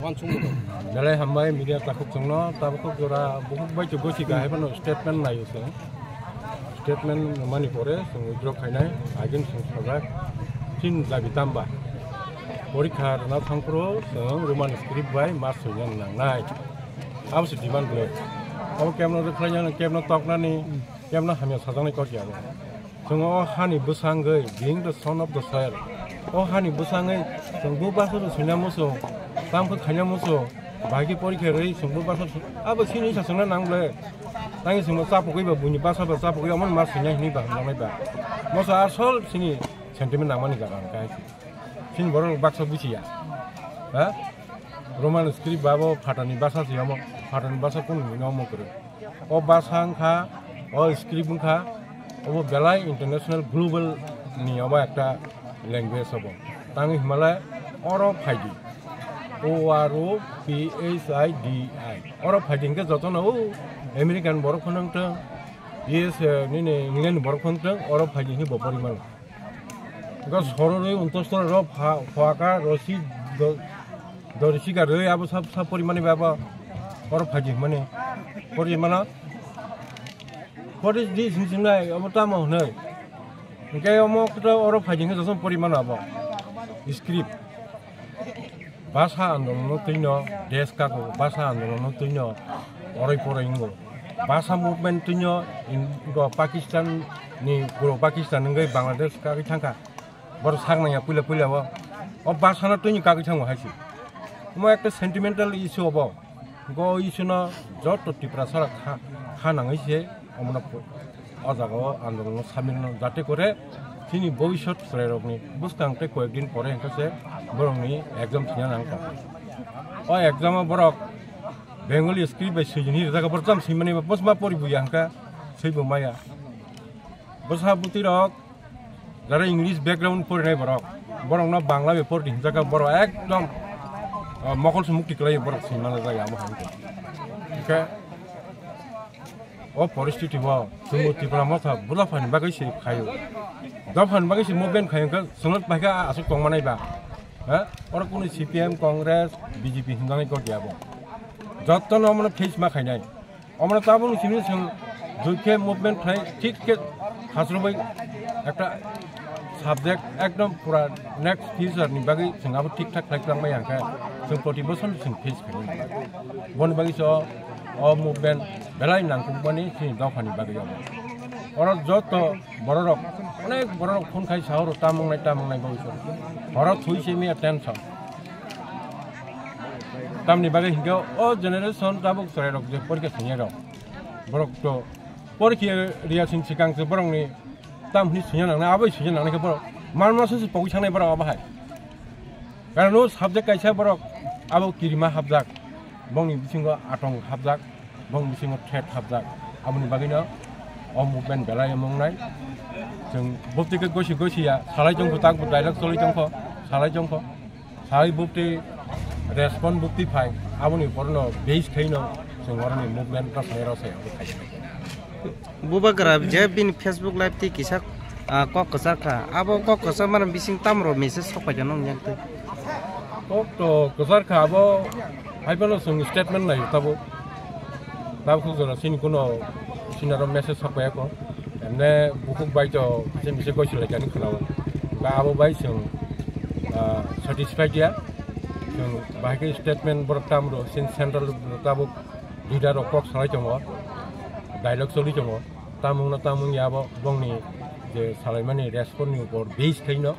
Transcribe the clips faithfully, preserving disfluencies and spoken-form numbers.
Belai hambai media takhuk chwngno, tabuk jora bukhuk bai chwng gosi kahai phano statement naio chwng. Statement mani pore chwng withdraw khainai, agin chwng sajak. Phin jabi tamba. Porikha rwna thangphuru chwng Roman script bai ma swina nangnai. Abo se demand le. Abo kemno rwkhlainani, kemno toknani, kemno hamya sajaknai kok ya abo. Chwng o hani bwsangwi, being the son of the soil. O hani bwsangwi chwng bo bwsarok swina muchung, tamo khe khaina muchung, bahai khe porikha rwi chwng bo bwsarok swi-, abo chini wngsa chwngna nang ble. Tangwi chwngno chapugwi ba buini bwsa ba chapugwi omo ma swina hwnwi ba hamjaknai ba. Moso asol chini sentiment nangmani jaga hwnkhe hai se. Chini borok baksa buchiya. Ha? Roman script ba bo phatani bwsa se omo, phatani bwsa kunu hwnwi omo kwrwi. O bwsa wngkha, o script wngkha, obo belai international global ni obo ekta language obo. Tangwi hwnmalai oro phaidi. O R O P H I D I. Oro phaidi hwnkhe jotono o American borok phano wngthwng, U S A nini England borok phano wngthwng, oro phaidi hwnwi bo pori mano. Wngkha sororwi untostoraro pha-, phoaka rosi do-, dorisi garwi abo sab, sab porimani bai abo oro phaidi hwnmani porimano. What is this hinwi swngnai, obo tamo hwnwi? Hwnkhe omo khe oro phaidi hwnkhe jotono porimano abo script. Bhasha andolonno twino desh kago, bhasha andolonno twino oroi poroi wngo. Bhasha movement twino in-, go Pakistan ni, puro Pakistan wngwi Bangladesh kagwi thangkha. Borok sak nangya puila puila o. O bhasha no twini kagwi thango hai se. Omo ekta sentimental issue obo. Go issue no joto Tiprasa rok kha, kha nangwi se omono po-, o jaga o andolon no samil no jate kore chini bobisot chwrai rok ni bwskang tei koyek din pore hwnkhe se borok ni exam thwina nang kha. O exam o borok Bengali script bai swijini rijak borok jam swimani bwsma pori buya hwnkhe swi bo maya. Bwsa bwtwi rok jara English background porinai borok, borokno Bangla bai pori hinjak borok ekdom, ah, mokol se mukti kwlai borok swimana jaya amo hai wngkha. Hwnkhe o poristiti o chwngbo Tipra Motha bo dophani bagwi se khaio. Dophani bagwi se movement khaio hwnkhe chwngno paikha aswk tongmanai ba. Ha? Oro kunu C P M, Congress, B J P hinjaknai kok ya bo. Jottono omono face ma khainai. Omono tabukni simi chwng joi khe movement khlai thik khe khasrwbai ekta subject ekdom pura next future ni bagwi chwng abo thik thak khlai twlangmaya hwnkhe chwng proti bosor chwng face khainai. Boni bagwi se o, o movement belai nangkukmani chini dophani bagwi obo. Oro joto bororok, onek bororok phone khai sao, tamo wngnai, tamo wngnai bagwi se. Horo thwi se miya tension. Tamni bagwi hinkhe o generation tabuk chwrairok je porikha swngnai rok, borok to porikha riya sini swkang se borokni tam hwnwi swngya nangnai, aboi swngya nangnai khe borok mar mar se pogwi sangnai borok abo hai. Karon o subject kaisa borok abo kirima hapjak, bongni bisingo atong hapjak, bongni bisingo threat hapjak, aboni bagwino o movement belai omo wngnai. Chwng boptwi khe gosi gosi ya, salai tongkho, tak bo dialogue choli tongkho, salai tongkho. Sai bukti respond bukti phai, aboni borno base khaino chwng oroni movement rok sai rok sai abo khai. Bubagra je bini Facebook live twi kisa, ah, kok kwchar kha, abo kok kwchar mani bising tamro message sok paikha nong yang twi. Kok to kwchar kha abo, hai phano chwng statement nai tabuk. Tabuk jora chini kuno sinaro message sok paiya ko. Emne bukhuk bai to kisa misa gosi lai kani khwlao. Ba abo bai chwng, ah, satisfied ya. Chwng bahai khe statement borok tam rw sin central tabuk leader rok kok salai tongo. Dialogue choli tongo. Tamung no tamung ya abo bongni je salaimani respond ni upor base khaino.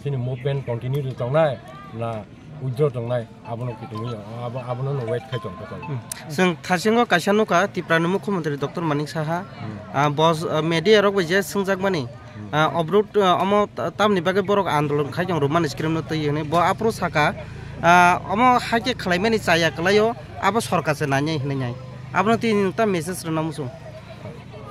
Chini movement continue tongnai na withdraw tongnai, abono kitingwi, abo, abono no wait khai tong kha. Hmm. Chwng thasingo kaisa nukha, Tripura ni Mukhyamantri Doctor Manik Saha, Hmm. ah, bos, ah, media rok bai je swngjakmani, Hmm. ah, obrut, ah, omo ta-, tamni bagwi borok andolon khai tong rwmani screen no twi hwnwi bo aphuru saka, ah, omo hai khe khlaimani chaya kwlaio, abo sorkar se nai nai hwnwi nai. Abono tini nwng ta message rwna muchung.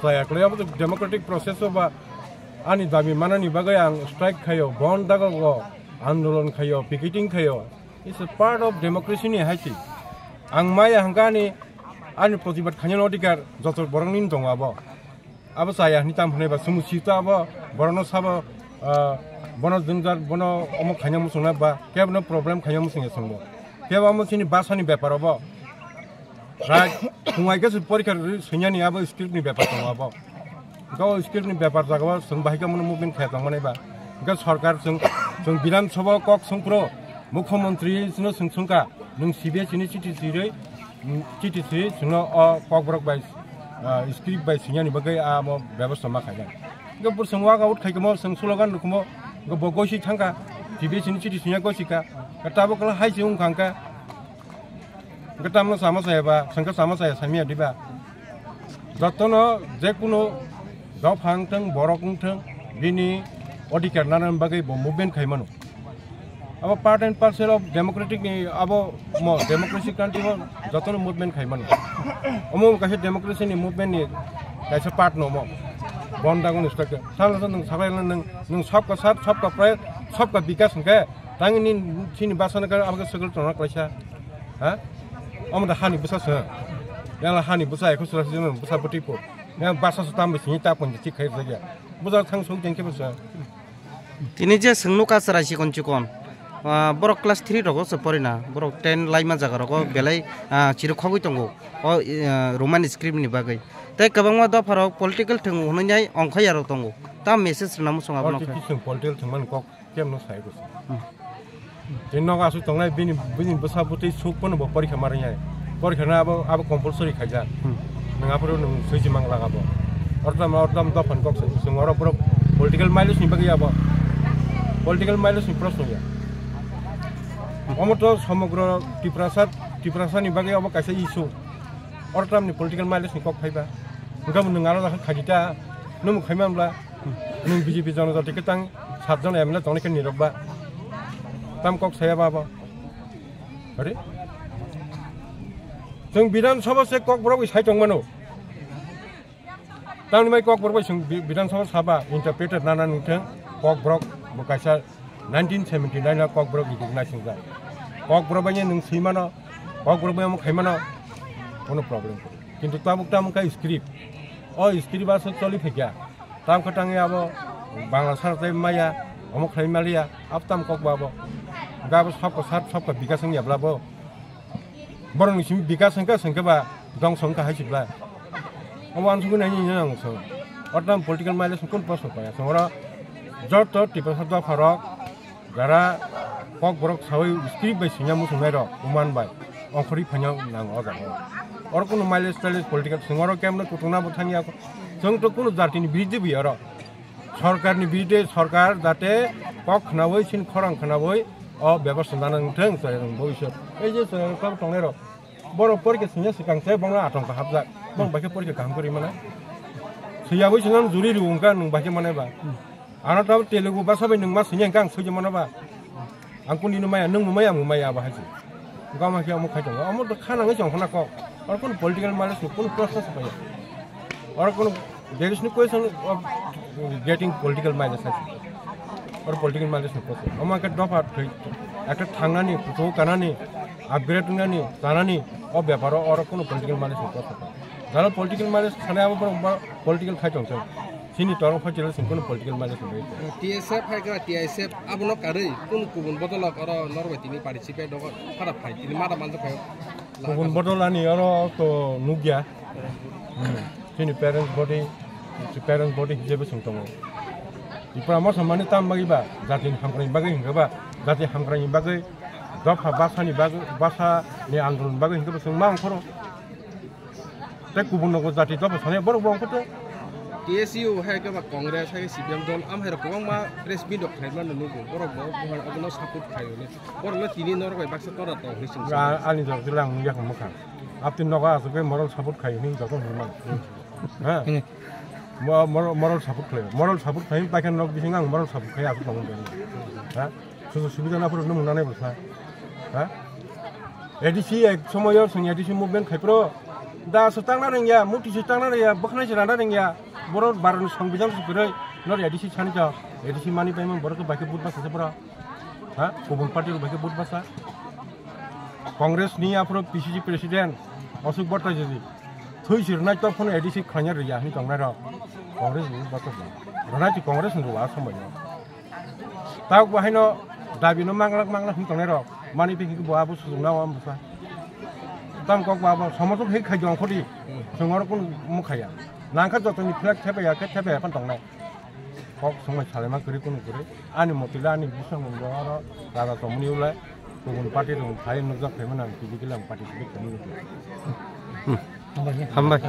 Chaya kwlai abo to democratic process o ba ani dabi manani bagwi ang strike khaio, bon dago go andolon khaio, picketing khaio. It's a part of democracy ni hai se. Ang maya hwnkha ani, ani protibad khainani odhikar joto borok nini tongo abo. Abo chaya hwnwi tam hwnwi ba chwng sito abo borokno sabo, ah, bono jwngjal, bono omo khaina muchungna ba kebono problem khaina muchungya chwngbo. Kebo omo chini basani bepar obo. Right, khungai khe se porikha rwi swinyani abo script ni bepar tongo abo. Hwnkhe o script ni bepar jagao chwng bahai khe omono movement khaya tongmani ba. Hwnkhe sorkar chwng, chwng Bidhan Sabha o kok swngphuru Mukhyamantri chwngno chwng swngkha, nwng C B S E ni chiti swirwi, mm, chiti swirwi chwngno o Kokborok bai, ah, script bai swinyani bagwi amo bebosta ma khainai. Hwnkhe bo chwng walk out khaikhe mo, chwng slogan rwkhumo, hwnkhe bo gosi thangkha, C B S E ni chiti swinya gosikha. Tabuk kala hai se wngkha hwnkhe. Hwnkhe tamno sama chaya ba, hwnkhe sama chaya samya diba? Jotono jekunu dopha wngthwng, borok wngthwng, bini odhikar nanani bagwi bo movement khai mano. Abo part and parcel of democratic ni, abo mo democracy country o jotono movement khai mano. Omo kaisa democracy ni movement ni kaisa part no omo. Bon dagon inspector. Salo nwng sabai nwng, nwng sabka saath, sabka prayas, sabka bikas hwnkhe tangni chini basana kar abo circle tongna klaisa. Ha? Omo da hani bwsa se. Yang la hani bwsa ekho sura sijin bwsa bwtwi po. Yang basa su tam bisi ta pon chik khai jagya. Bwsa thang sok jeng khe bwsa. Tini je swngno ka chwrai chikon chikon, ah, borok class three rogo se porina, borok ten laima jaga rogo belai, ah, chiri khogwi tongo o, ah, Roman script ni bagwi. Tei kwbangma dopha rok political thwng hwnwi nai ongkhai ya rok tongo. Ta message rwna muchung O abono khe. Titi chwng political thwngmani kok kemno sai rw. Hmm. Tei nogo aswk tongnai bini, bini bwsa bwtwi suk phano bo porikha ma rwngnai. Porikha no abo, abo compulsory khaijak. Hmm. Nwng aphuru nwng swichi mang laga bo. Ortam, ortam dophan kok sai chwng oro borok political mileage ni bagwi abo. Political mileage ni proshno ya. Omo to somogro Tiprasa, Tiprasa ni bagwi abo kaisa issue. Ortam ni political mileage ni kok phaiba. Hwnkhe nwng aro khaidi ta, nwng khaima mla. Nwng B J P janajati khe tang sat jon M L A tongni khe nirok ba. Tam kok saya ba abo. Are? Chwng Bidhan Sabha se Kokborok bai sai tong mano. Tamni bai Kokborok bai chwng Bi-, Bidhan Sabha saba interpreter nana nungthang Kokborok bo kaisa nineteen seventy nine o Kokborok recognize wngjak. Kokborok bai nwng swi mano, Kokborok bai omo khai mano, kono problem kwrwi. Kintu tabuk tamo khe script, o script aswk choli phaikha. Tam khe tangwi abo Bangla sara tei maya, omo khlai maliya, abo tam kok bo abo. Hwnkhe abo sabka sat, sabka bikas wngya bla bo. Borokni simi bikas wngkha, swngkhe ba dongso wngkha hai se bla. Omo uansugwi nai nini nang song. O tam political mileage kun post paya. Song oro joto Tiprasa dopha rok, jara Kokborok sawi script bai singya muchungnai rok, uman bai. Ongkhorwi phaina nang o jaga. Oro kunu mileage tileage political song oro kemno kuchungna bo thangya. Chwng to kunu jatini biridhi bwi oro. Sorkarni biridhe sorkar jate kok khnaui, sin khorang khnaui o bebosta nana wngthung, chwrairok bobiswt. Ei je chwrairok tabuk tongnairok, borok porikha singya swkang se bono atongkha hapjak. Bong bai khe porikha kaham kwrwi mana. Swiyaui swnam juri rw wngkha nwng bai khe manai ba. Ano tabuk Telugu basa bai nwng ma singya wngkha ang swiya mano ba. Ang kuni no maya, nwng bo maya, ang bo maya, abo hai se. Gama khe omo khai tongo. Omo to kha nangwi chong khna kok. Oro kono political mileage ni kono proshno se phaiya. Oro kono there is no question of getting political mileage hai se. Oro political mileage ni question. Omo khe dopha thwi, ekta thangnani, kuchuk kanani, upgrade wngnani, chanani, o beparo oro kono political mileage ni question. Jara political mileage sanai abo borok ba political khai tong se. Chini torok phai chwla sing kono political mileage ni. T S F hai kha, T S F abono karwi kun kubun bodolok oro norbai tini participate dogo, phara phai tini mada manjak phai. Kubun bodol ani oro to nukya. Hmm. Chini parents body, si parents body hisabe sung tongo. Ipra mosa mani tam bagi ba, jati hamkrai bagi hingga ba, jati hamkrai bagi, dopha basani bagi, basa ni andolon bagi hingga ba sung mang khoro. Tei kubun nogo jati dopha sanai borok bo ongkha tei. T S U hai khe ba Congress hai khe C P M dol am hai rok kwbangma press meet rok khlai mano nugo. Borok bo buhan abono support khai hwnwi. Borok no tini norok bai baksa tora tong hwnwi sing. Ani jora jila ang nukya kha mwkhang. Abtwi nogo aswk khe moral support khai hwnwi joto hwnwi mano. Ha? Mo-, moral, moral support khlai. Moral support khai paikha nok bising ang moral support khai aswk tongmani. Ha? Sujuk subida naphuru nung nanai bwsa. Ha? A D C ek somoyo song A D C movement khai pro. Da se tangna rengya, muti se tangna rengya, bwkhnai se rana rengya. Boro baroni songbijan se kwrwi. Nor A D C sani to. A D C mani paimang borok to baikhe but basa se pro. Ha? Kubun party rok baikhe but basa. Congress ni aphuru P C C president Ashok Bhattacharya. Thwi sirnai to phone A D C khlaina rwya hwnwi tongnai rok. Congress ni but basa. Rwna ti Congress ni rwa somoyo. Tabuk bo haino dabi no manglak manglak hwnwi tongnai rok. Mani phi bo abo sujung na amo sa. Tam kok ba abo somoto phi khai jong khodi. Sungor kun mukhaya. Nangkha jotoni flag thepe ya khe thepe ya pan tongnai. Kok sungma salema kuri kunu kuri. Ani motila ani bisang mung aro raja tomuni ulai. Kubun party rong khai nujak khai mana physically ang participate kami. Hambai.